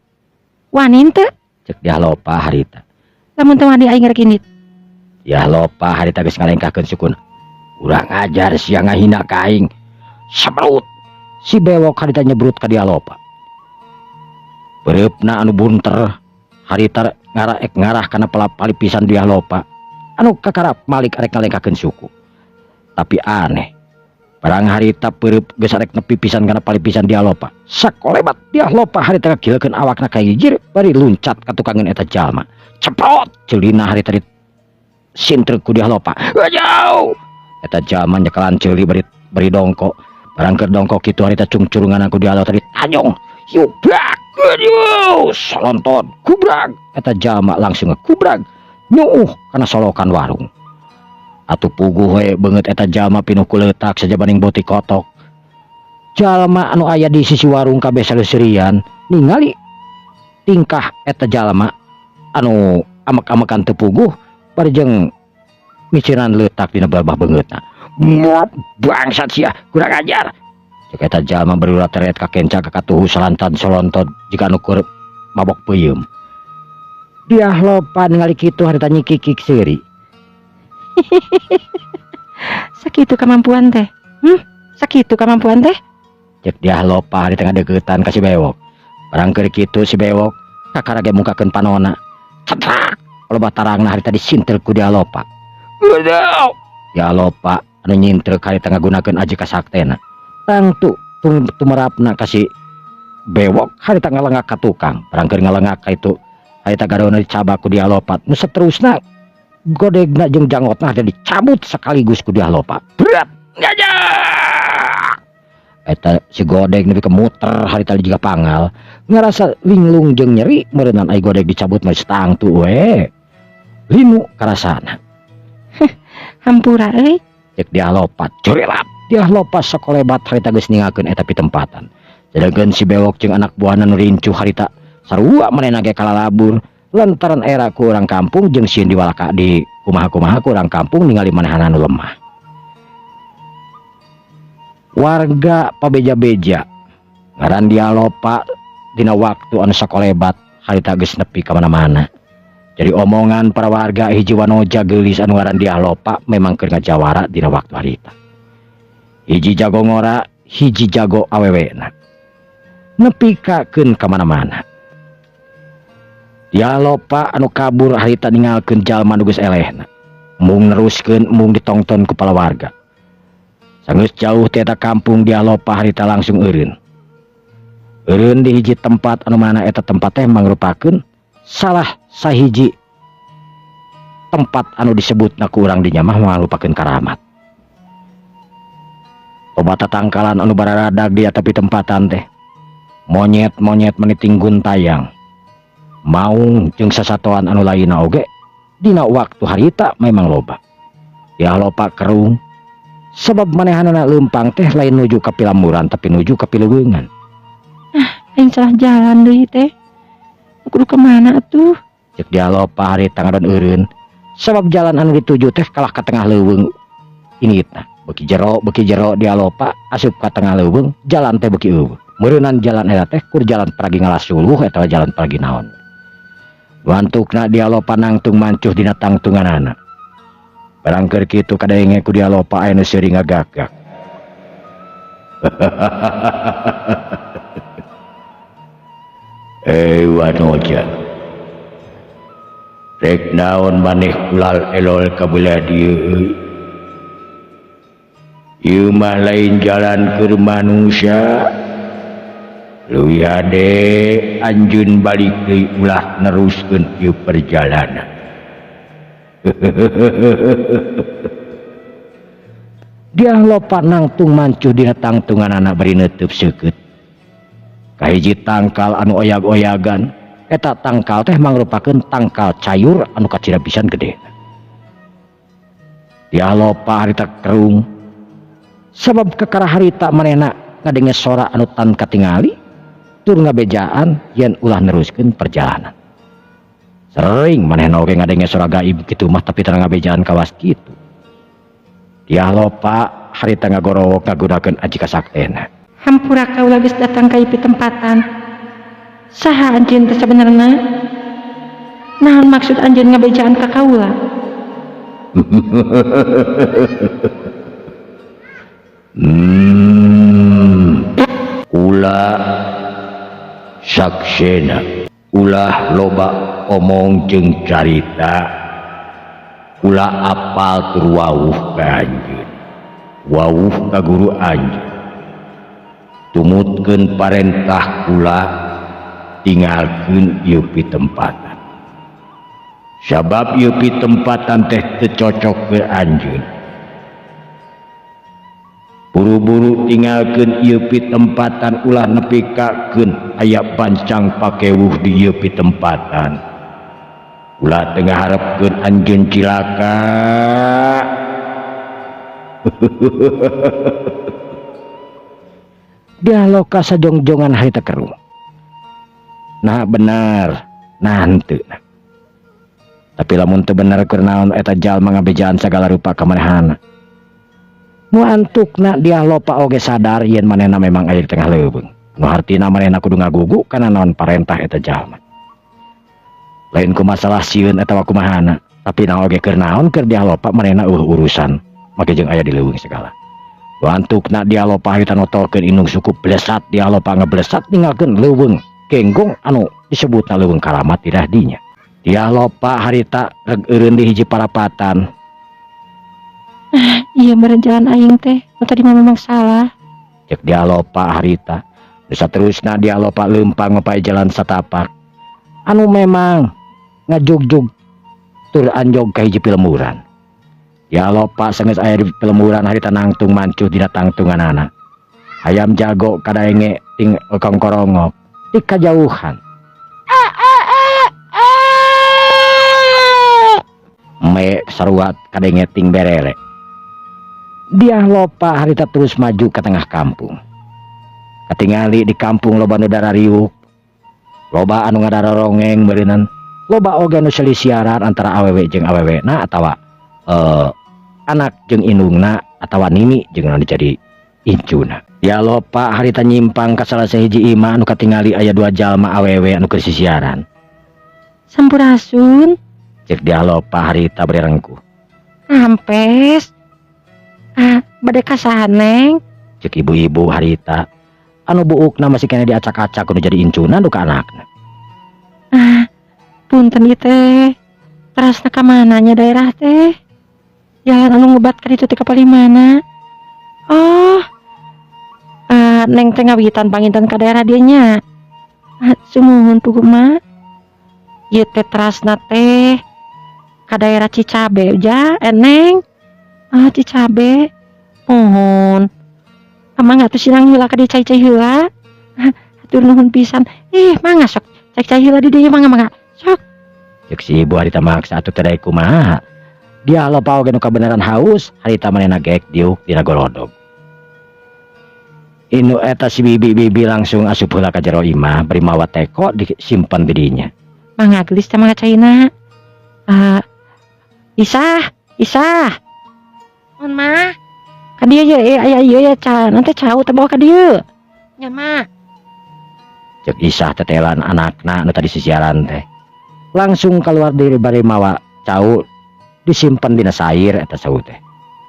Wani teu? Cek Dyah Lopa harita. Lamun teu wani aing rek indit. Dyah Lopa harita geus ngalengkahkeun sukuna. Urang ajar sia ngahina ka aing. Sebrut. Si bewok harita nyebrut ka Dyah Lopa. Beureupna anu bunter harita ngaraek ngarah kana palipisan Dyah Lopa anu kakarap malik arek ngalengkahkeun suku. Tapi aneh, barang harita peureub geus arek nepi pisan kana palipisan Dyah Lopa. Sakolebat Dyah Lopa harita ngagilekeun awakna ka gigir bari luncat ka tukangeun eta jalma. Ceprot ceulina harita di sintreuk ku Dyah Lopa. Jauh. Eta jalma nyekelan ceuli bari dongko. Barang keur dongko kitu harita cungcurungan ku Dyah Lopa tadi tajong. Yubrak. Aduh, salonton, kubrag. Eta jalma langsung ngekubrag. Nyuuh kana solokan warung. Atuh puguh we beungeut eta jalma pinuh ku leutak sajabaning boti kotok. Jalma anu aya di sisi warung kabeh saleuserian ningali tingkah eta jalma anu amek-amekan teu puguh bari jeung miciran leutak dina balbah beungeutna. Muap bangsat sia, kurang ajar. Cek eta jalma berurat teret ka kenca ka katuhu salantan solontot jika anu keur mabok peuyeum. Dyah Lopa ningali kitu harita nyikikik seuri. Sakitu kamampuan teh. Sakitu kamampuan teh. Cek Dyah Lopa harita ngadeukeutan ka si bewok. Barang keur kitu si bewok kakara ge mungkakeun panona. Cetrak loba tarangna harita disintel ku Dyah Lopa. Aduh. Dyah Lopa anu nyintrek harita ngagunakeun aji kasaktena. Tangtu tumerapna ka si bewok harita ngalengak ka tukang. Barang keur ngalengak ka itu harita gadona dicabak ku Dyah Lopa. Nu saterusna godegna jeung jangotna harita dicabut sekaligus ku Dyah Lopa. Berat ngajak. Eta si godeg nepi ka muter harita jiga pangal. Ngarasa linglung jeung nyeri meureunnan ai godeg dicabut mah tangtu we. Linu karasana. Heh, hampura euy. Cek Dyah Lopa curilat. Dyah Lopa sakolebat harita geus ninggalkeun eta pitempatan. Sedengkeun si bewok jeung anak buahna nu rincuh harita sarua manehna ge kalalabur lantaran era ku urang kampung jeung sieun diwalaka di kumaha-kumaha ku urang kampung ningali manehna nu lemah. Warga pabeja-beja ngaran Dyah Lopa dina waktu anu sakolebat harita geus nepi ka mana-mana. Jadi omongan para warga hiji wanoja geulis anu ngaran Dyah Lopa memang keur ngajawara dina waktu harita. Hiji jago ngora, hiji jago awewena. Nepi kakeun ka mana-mana. Dyah Lopa anu kabur harita ninggalkeun jalma nu geus elehna. Mung neruskeun mung ditongton ku para warga. Sanggeus jauh ti eta kampung Dyah Lopa harita langsung eureun. Eureun di hiji tempat anu mana eta tempat teh mangrupakeun salah sahiji tempat anu disebutna ku urang dinya mah mangrupakeun karamat. Loba tatangkalan anu bararadag di tapi tempatan teh. Monyet-monyet meniting guntayang. Maung jeung sasatoan anu lainna oge dina waktu harita memang loba. Dyah Lopa kerung sebab manehanana leumpang teh lain nuju ka pilamburan tapi nuju ka pileuweungan. Ah, aing salah jalan deui teh. Kudu ka mana atuh? Cek Dyah Lopa harita ngadon eureun sebab jalan anu dituju teh kalah ka tengah leuweung ini tah. Beki jero Dyah Lopa asup ka tengah leuweung jalan teh beki eueuh. Meureunnan jalan eta teh kur jalan paragi ngalasuluh eta jalan paragi naon. Wantukna Dyah Lopa nangtung mancuh dina tangtunganana. Barang keur kitu kadenge ku Dyah Lopa aya nu seuri ngagagak. Wanoja. Rek naon maneh kulal elol ka belah dieu euy. Ieu mah lain jalan keur manusia. Leuwih hade anjeun balik deui ulah neruskeun ieu perjalanan. Dia lopa nangtung mancuh dina tangtunganana bari neuteub seukeut. Kahiji tangkal anu oyag-oyagan, eta tangkal teh mangrupakeun tangkal cayur anu kacida pisan gede. Dia lopa harita kerung. Sabab kakara harita manehna ngadenge sora anu tan katingali tur ngabejaan yen ulah neruskeun perjalanan. Sering manehna oge ngadenge sora gaib kitu mah tapi teu ngabejaan kawas kitu. Dia lopa harita ngagorowok ngagunakeun aji kasaktena. Hampura kaula geus datang ka ieu tempatan. Saha anjeun teh sabenerna? Naon maksud anjeun ngabejaan ka kaula? Kula saksena ulah loba omong jeung carita, kula apal tur wawuh ka anjeun, wawuh ka guru anjeun. Tumutkeun parentah kula, tinggalkeun ieu pitempatan. Sabab ieu pitempatan teh teu cocok ke anjeun. Buru-buru tinggalkeun ieu pitempatan ulah nepikakeun aya bancang pakewuh di ieu pitempatan. Ulah teu ngaharepkeun anjeun cilaka. Dia loka sajongjongan harita keruh. Nah benar, nah henteu. Tapi lamun teu bener keur naon eta jalma ngabejaan sagala rupa ka manehna. Nu antukna dia lopa oge sadar yen manehna memang aya di tengah leuweung. Nu hartina manehna kudu ngagugu kana naon parentah eta jalma. Lain ku masalah sieun atawa kumahana, tapi na oge keur naon keur dia lopa manehna eueuh urusan make jeung aya di leuweung segala. Nu antukna dia lopa harita notolkeun indung suku blesat, dia lopa ngeblesat ninggalkeun leuweung genggong anu disebutna leuweung karamat di dinya. Dia lopa harita reg eureun di hiji parapatan. Ah, iya meureun jalan aing teh, nu tadi mah memang salah. Cek dia lopa harita. Nu saterusna dia lopa leumpang ngopai jalan satapak. Anu memang ngajugjug tur anjog ka hiji pilemburan. Dia lopa sanggeus aya di pilemburan harita nangtung mancuh dina tangtunganana. Hayam jago kadaenge ting kongkorongok di kajauhan. Me saruat kadenge ting berere. Dia lopa harita terus maju ke tengah kampung. Katingali di kampung loba nu darariuk, loba anu ngadarorongeng meureunan, loba oge nu selisiaran antara awewe jeung awewena atawa anak jeung indungna atawa nini jeung anu jadi incuna. Dia lopa harita nyimpang ka salah sahiji imah anu katingali aya dua jalma awewe anu keur sisiaran. Sampurasun. Cek dia lopa harita bari rengkuh. Rampes. Ah, bade ka saha, Neng? Cek ibu-ibu harita anu buukna masih kena diacak-acak kudu jadi incuna nu ka anakna. Ah, punten ieu teh. Terasna ka mana nya daerah teh? Jalan anu ngebat ka ditu teh ka palih mana? Oh. Ah, Neng teh ngawitan panginten ka daerah dieu nya. Ah, sumuhun puguh mah. Ieu teh terasna teh ka daerah Cicabe ja, Neng. Ah, Cicabe. Mohon. Mangga atuh sinang heula ka dieu cai-cai heula. Ah, hatur nuhun pisan. Ih, mangga sok cai-cai heula di dieu mangga mangga. Sok. Cek si ibu harita maksa atuh teh daek kumaha. Dia lopa oge nu kabeneran haus, harita manehna geek diuk dina gorodog. Inu eta si bibi-bibi langsung asup heula ka jero imah bari mawa teko disimpan di dinya. Mangga gelis teh mangga caina. Ah, Isah, Isah. Mun mah ka dieu ye, aya ieu ya ca, nanti cau teh bawa ka dieu. Nya mah. Cek Isah tetelan anakna nu tadi sisiaran teh. Langsung keluar dari bari mawa cau disimpan dina sair eta cau teh.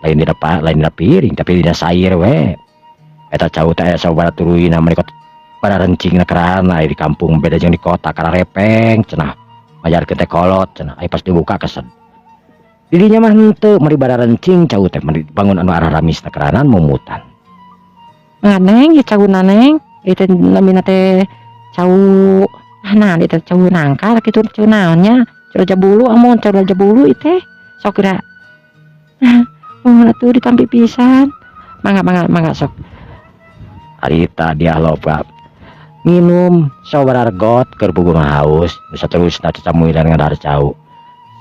Lain dina lain dina piring tapi dina sair we. Eta cau teh aya sabaraha turuyna mereka para rencingna kerana aya di kampung beda jeung di kota karena repeng cenah. Majarkeun teh kolot cenah, aya pas dibuka kesed. Didinya mah henteu mari bararencing cau teh mari bangun anu araramis keranan mumutan. Mangga, Neng, ieu cauna, Neng. Ieu teh namina teh cau, ah, naon ieu teh, cau nangka kitu, cau naon nya? Cau raja bulu, amun cau raja bulu ieu teh. Sok geura. Muhun atuh ditampi pisan. Mangga, mangga, mangga, sok. Harita dia loba nginum sabaraha got keur puguh mah haus nu saterusna cacamuilan ngadahar cau.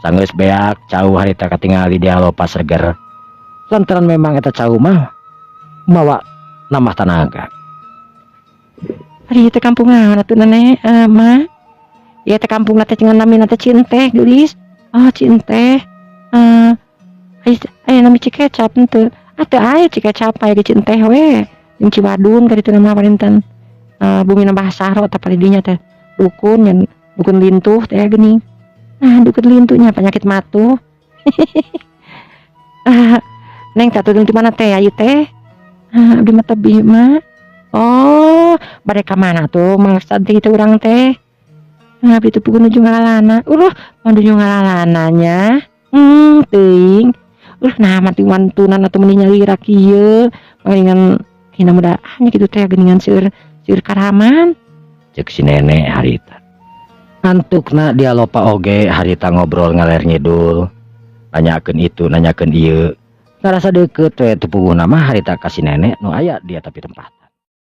Sanggeus beak cau, harita katingali dia loba seger lantaran memang eta cau mah mawa nambah tanaga. Ari ieu teh kampung naon atuh, Nenek, Ma? Ieu teh kampungna teh cenah namina teh Cinteh, geulis. Oh, Cinteh. Aya nami Cikecap henteu? Ah, teu aya Cikecap, aya ge Cinteh we. Jeung Ciwadun ka ditu mah palinten. Bumina Bah Sahro tah di dinya teh. Dukun nya, dukun lintuh teh geuning. Nah, dukun lintuh nya penyakit matuh. Ah, Neng teh atuh di mana teh ieu teh? Ah, abdi mah tebih, mah. Oh, bade ka mana tuh maksad teh itu urang teh? Nah, abdi teh puguh nuju ngalalana. Nuju ngalalana nya. Teuing. Nah mati wantunan atuh meuni nyalira kieu. Mendingan hina muda ah nya kitu teh geuningan seueur seueur karaman. Cek si nenek harita. Ngantukna dia lopa oge harita ngobrol ngaler ngidul. Nanyakeun itu, nanyakeun ieu. Ngarasa deukeut we teu puguhna mah harita ka si nenek nu aya dia tapi tempat.